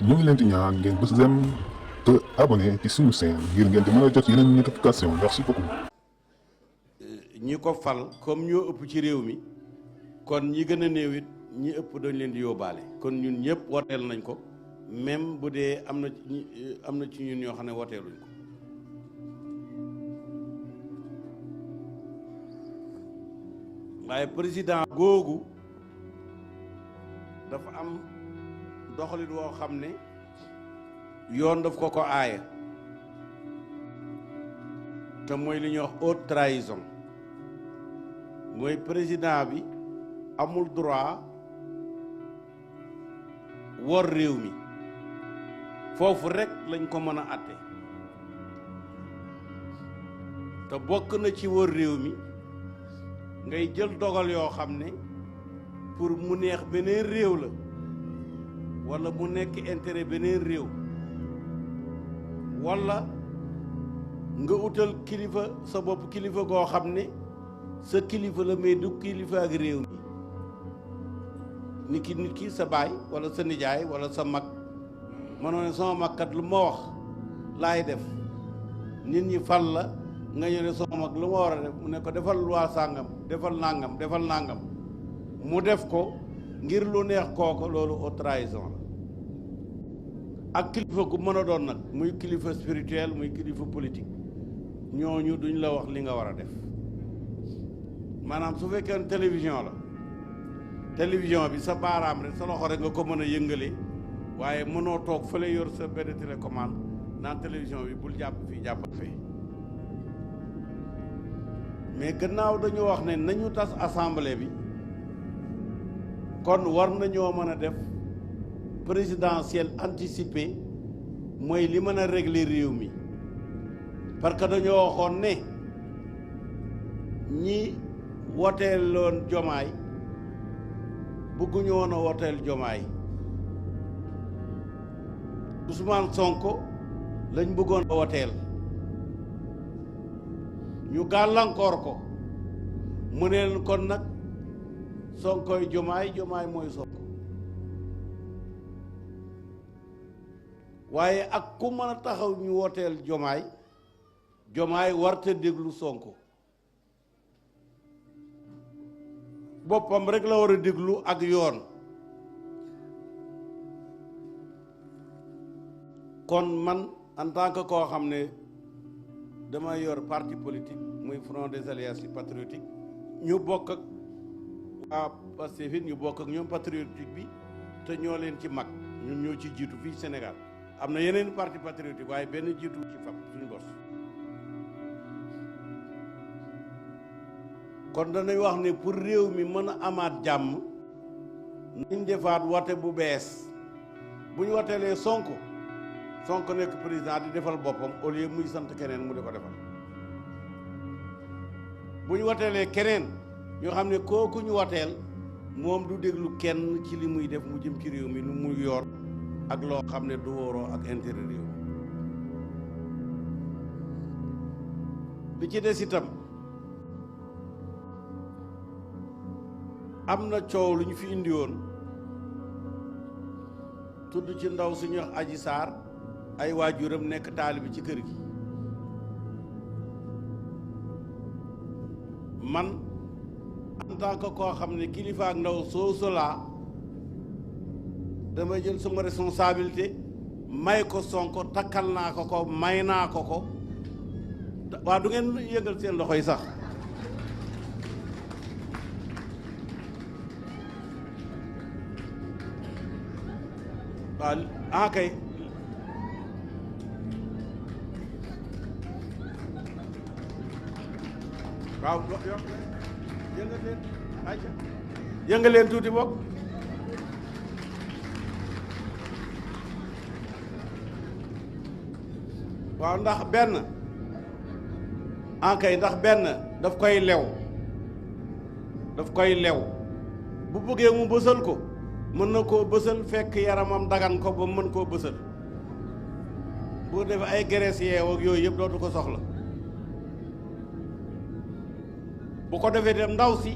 ñu ngi leen di ñaan ngeen bës j'aime te abonné ci suñu chaîne ngir ngeen di mën a jot yeneen notification. Merci beaucoup. ñi ko fal comme ñoo ëpp ci réew mi kon ñi gën a néew it ñi ëpp dañ leen di yóbbaale kon ñun ñëpp woteel nañ ko même bu dee am na ci ñun ñoo xam ne woteeluñ ko. waaye président googu dafa am doxalin woo xam ne yoon daf ko aaya te mooy li ñuy wax haute trahison mooy président bi amul droit wor réew mi foofu rek lañ ko mën a àtte te bokk na ci wor réew mi ngay jël dogal yoo xam ne pour mu neex beneen réew la walla mu nekk intérêt beneen réew walla nga utal kilifa sa bopp kilifa goo xam ne sa kilifa la mais du kilifa ak réew mi nit ki sa baay walla sa nijaay walla sa mag mënoo ne sama mag kat lu ma wax laay def nit ñi fal la nga ñëw ne sama mag lu ma war a def mu ne ko defal loi sàngam defal nàngam mu def ko ngir lu neex kooko loolu haute trahison la ak kilifa gu mën a doon nag muy kilifa spirituel muy kilifa politique ñooñu duñ la wax li nga war a def maanaam su fekkee télévision la télévision bi sa baaraam rek sa loxo rek nga ko mën a yëngalee waaye mënoo toog fële yor sa benn télécommande naan télévision bi bul jàpp fii jàppal fee mais gannaaw dañu wax ne nañu tas assemblée bi kon war nañoo mën a def présidentielle anticipée mooy li mën a régler réew mi parce que dañoo waxoon ne ñi woteeloon Jomaay bëgguñu woon a woteel Jomaay Ousmane Sonko lañ bëggoon a woteel ñu gàllankoor ko mu ne leen kon nag Sonkoy Jomaay mooy Sonko waaye ak ku mën a taxaw ñu woteel Jomaay warta déglu Sonko boppam rek la war a déglu ak yoon kon man en tant que koo xam ne dama yor parti politique muy Front des Alliances patriotiques ñu bokk ak waa Pastef ñu bokk ak ñoom patriotique bi te ñoo leen ci mag ñun ñoo ci jiitu fii Sénégal am na yeneen parti patriotique waaye benn jiitu ci fab suñu bos kon danay wax ne pour réew mi mën a amaat jàmm nañ defaat wote bu bees bu ñu woteelee Sonko nekk président di defal boppam au lieu muy sant keneen mu di ko defal bu ñu woteelee keneen ñoo xam ne kooku ñu woteel moom du déglu kenn ci li muy def mu jëm ci réew mi nu muy yor ak loo xam ne du wóoroo ak intérêt réew bi ci des itam am na coow lu ñu fi indi woon tudd ci ndaw suñu wax Adji Sarr ay waajuram nekk taalibe ci kër gi man en tant que koo xam ne kilifa ak ndaw soosu laa dama jël sama responsabilité may ko Sonko takkal naa ko may naa ko waa du ngeen yëngal seen loxo yi sax waaw kay waaw yëngal leen ayca yëngal leen tuuti bokk waaw ndax benn ndax benn daf koy lew bu bëggee mu bësal ko mën na koo bësal fekk yaramam dagan ko ba mën koo bësal bu def ay graisse yeew ak yooyu yëpp dootu ko soxla bu ko defee dem ndaw si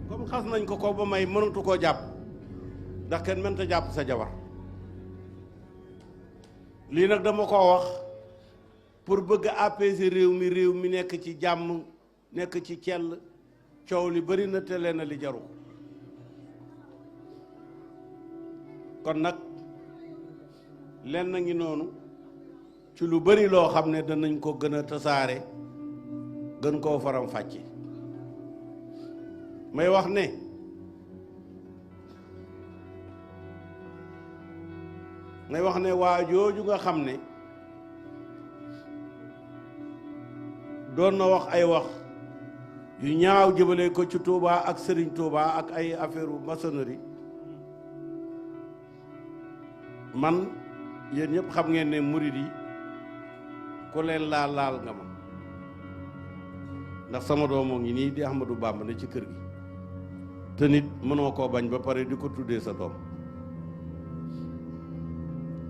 comme xas nañ ko ba may mënatu koo jàpp ndax kenn mënta jàpp sa jabar lii nag dama ko wax pour bëgg a apaiser réew mi nekk ci jàmm nekk ci cell coow li bari na te leen li jaru kon nag lenn ngi noonu ci lu bari loo xam ne danañ ko gën a tasaare gën koo faram fàcce may wax ne waa jooju nga xam ne doon na wax ay wax yu ñaaw jëmale ko ci Touba ak Serigne Touba ak ay affaire maçonnerie man yéen ñëpp xam ngeen ne murid yi ku leen laal nga ma ndax sama doomoo ngi nii di Ahmadou Bamba ne ci kër gi te nit mënoo koo bañ ba pare di ko tuddee sa doom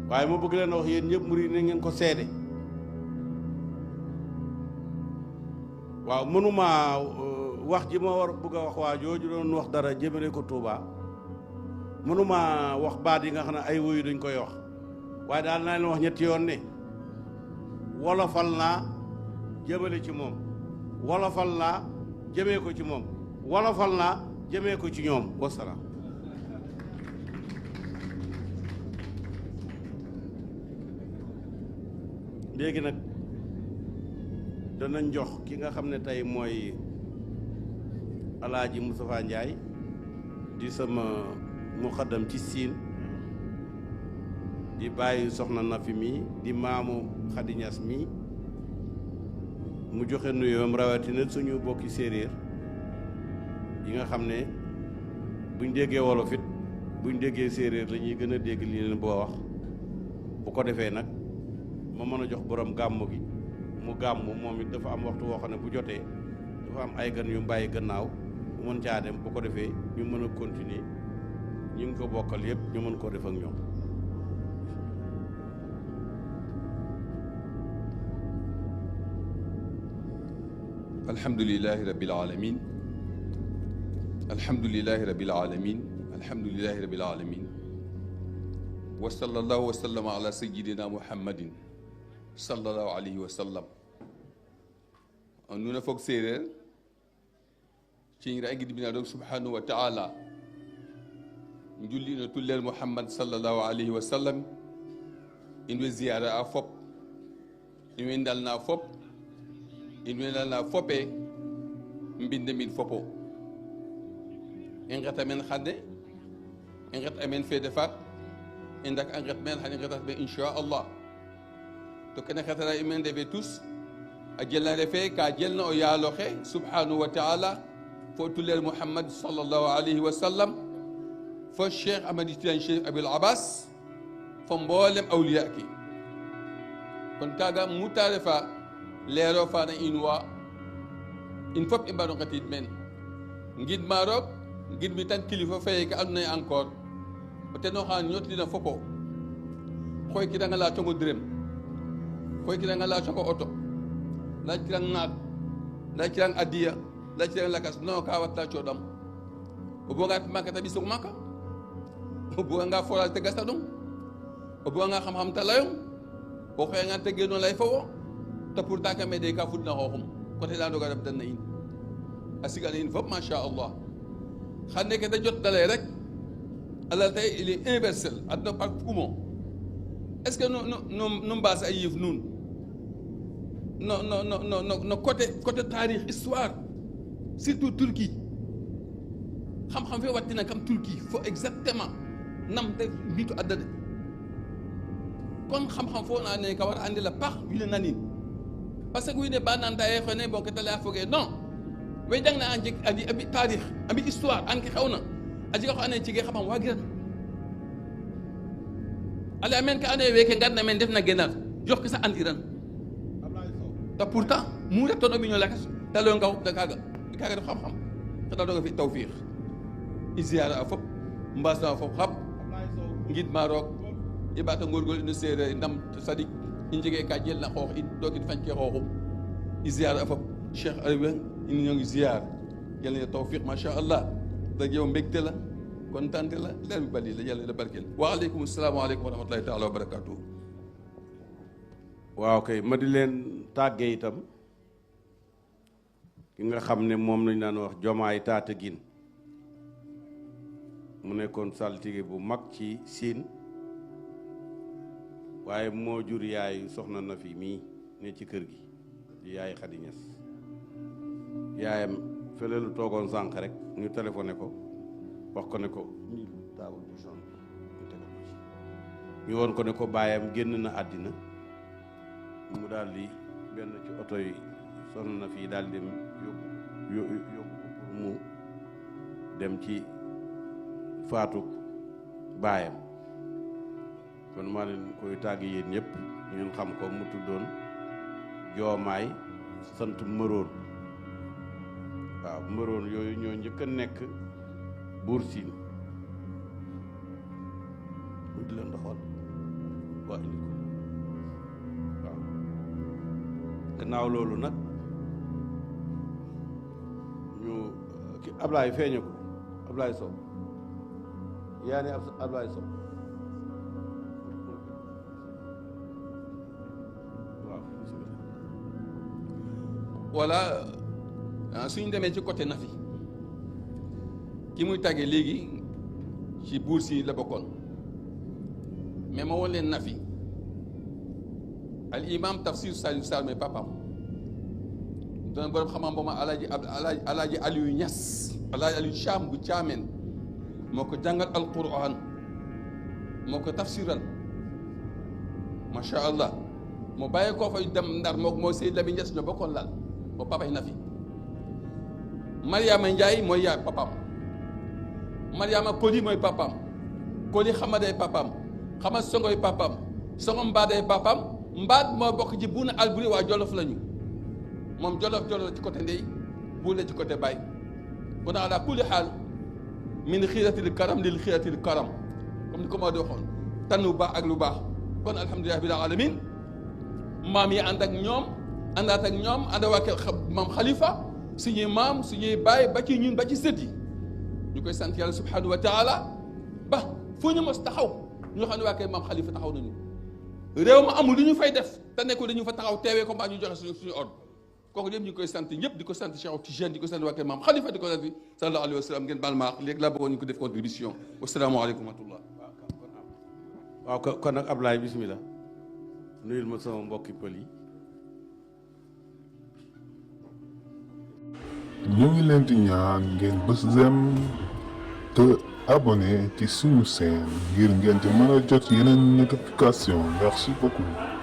waaye ma bëgg leen wax yéen ñëpp murid ne ngeen ko seede waaw mënuma wax ji ma war bëgg a wax waa jooju doon wax dara jëmale ko Touba mënuma wax baat yi nga xam ne ay woyu dañ koy wax waaye daal naa leen wax ñetti yoon ne wolofal naa jëmale ci moom wolofal naa jëmee ko ci moom wolofal naa jëmee ko ci ñoom wasalaam. léegi nag danañ jox ki nga xam ne tey mooy Alaaji Moustapha Ndiaye di sama muxaddam ci siin di bàyyi soxna Nafi mi di maamu Khady Niass mi mu joxe nuyoom rawatina suñu bokki séeréer yi nga xam ne buñ déggee wolof it buñ déggee séeréer la ñuy gën a dégg li leen boo wax bu ko defee nag ma mën a jox borom gàmmu gi mu gàmmu moom it dafa am waxtu woo xam ne bu jotee dafa am ay gan yu bàyyi gannaaw mu mën caa dem bu ko defee ñu mën a continuer ñu ngi ko bokkal yépp ñu mën koo def ak ñoom. alhamdulilahi rabbil alamin alhamdulilahi rabbil alamin alhamdulilahi rabbil alamin wa sallallahu wa sallama ala sayyidina muhammadin sallallahu alayhi wa sallam nuna foog séeréer ciñra agidi bina ɗon subhanahu wa taala jullino tullel muhammad sallallahu alayhi wa sallam in we ziyara a fop in we dalna fop in we dalna fope mbinde min fopo i ngeta men xade i nget amen fede faak i ndak a nget men xane ngetat ɓe inchallah to kene xetana i men ndefe tous a jelna refe ka jelna o yaaloxe subhanahu wa taala fo tullel muhammad sallallahu alayhi wa sallam fo cheikh amadi tidiane cheikh abil abbas fo mboolem awliya ki kon kaga muta refa leero fana in wa in fop i mbaɗo ngetid men ngidma roog ngidmi tan kilifa faye ke andoona yee encore o ten oxa ñotlina fopo xooy kiranga la congo dërëm xooy kiranga la congo auto laaj kirang naak laaj kirang adiya laaj kirang lakas non ka watla coɗam o buganga maka ta ɓisong maka o buganga folal te gasta ɗum o buganga xam-xam ta layong o xoyanga te geeno lay fo wo te pourtant ka mede ka fudna xooxum coté la ndoga dab danna in a sigana in fop machallah xan neke te jot dalay rek alal tay il est universel adna pak kumo est ce que no mbaas a yiif nuun no côté taarix histoire surtout Turquie xam-xam fe wattina kam Turquie fo exactement nam te mbitu adda de kon xam-xam fo na ne ka war andi la paax wiine nanin parce que wiine ba nanta ye xene bon ke ta laya foge non we jang na andi abi taarix abi histoire an ke xewna a jega xo ando naye cige xam-xam waagiran ale men ka ando naye weke ngarna men def na genar jox ke sa andiran te pourtant mu rek toon o mbiño lakas te leyo nga xupta kaaga def xam-xam te ta dooga fi tawfiq i ziara a fop mbaasna a fop xap ngidma roog i ɓaata ngorgorlu ino seereer ndam sadik i njege ka jelna xoox in dookid fañ ke xooxum i ziara a fop cheikh aliou in ñoo ngi ziar yal na tawfiq macha allah da jew mbégte la kontante la leer bi bali la yàlla na barkeel waaleykum salaam waaleykum wa rahmatullahi taala wa barakatuh waaw kay ma di leen tàggee itam ki nga xam ne moom lañ daan wax Jomaay Tataguine mu nekkoon saltige bu mag ci Siin waaye moo jur yaayu soxna na fi mii ne ci kër gi di yaay Xadi Ñas yaayam fële lu toogoon sànq rek ñu téléphoné ko wax ko ne ko ñu taawul bu son ñu tegal ko ci ñu woon ko ne ko baayam génn na àddina mu daal di benn ci oto yi sonn na fii daal di dem yóbbu ko pour mu dem ci faatu baayam kon maa leen koy tàgg yéen ñëpp ngeen xam ko mu tuddoon Joomaay sant Mëroon waaw Mëroon yooyu ñoo njëkk a nekk buur Siin mu di leen doxal waa indi ko waaw gannaaw loolu nag ñu ki Ablaye feeñu ko Ablaye Sow yaa ni Ablaye Sow waaw voilà suñu demee ci côté Nafi ki muy tàggee léegi ci buur si la bokkoon mais ma woon leen Nafi al imam Tafsir Saliou Sall mais papaam doon borom xam-xam ba ma alaaji Aliou Niass alaaji Aliou Thiam bu Thiamène moo ko jàngal alquran moo ko tafsiral macha allah moo bàyyee koo fay dem Ndar moo Seydou Lamine Niass ñoo bokkoon laal ba papay Nafi Mariama Ndiaye mooy yaay papaam Mariama Koli mooy papaam Koli Xamaday papaam Xamad Songoy papaam Songo Mbaaday papaam Mbaad moo bokk ci Buuna Alburi waa Jolof lañu moom Jolof la ci côté ndey Buun la ci côté baay kon ala kulli xaal min xiiratil karam lil xiiratil karam comme ni ko moo di waxoon tànn lu baax ak lu baax kon alhamdulilah bil alamin maam yi ànd ak ñoom àndaat ak ñoom ànd waa kër maam Khalifa suñuy maam suñuy baay ba ci ñun ba ci sët yi ñu koy sant yàlla subhanahu wa taala ba foo ñu mos taxaw ñoo xam ne waa kër maam Khalifa taxaw nañu réew ma amul lu ñu fay def te nekkul dañu fa taxaw teewee comme ñu joxe suñu ordre kooku yëpp ñu ngi koy sant ñëpp di ko sant Cheikh Tijaan di ko sant waa kër maam Khalifa di ko sant sallallahu alayhi wa sallam ngeen baal ma léegi laa bëggoon ñu ko def contribution wasalaamaaleykum wa rahmatullah waaw kon nag Ablaye bismillah nuyul ma sama mbokki pël yi ñu ngi leen di ñaan ngeen bës j'aime te abonné ci suñu chaîne ngir ngeen di mën a jot yeneen notification merci beaucoup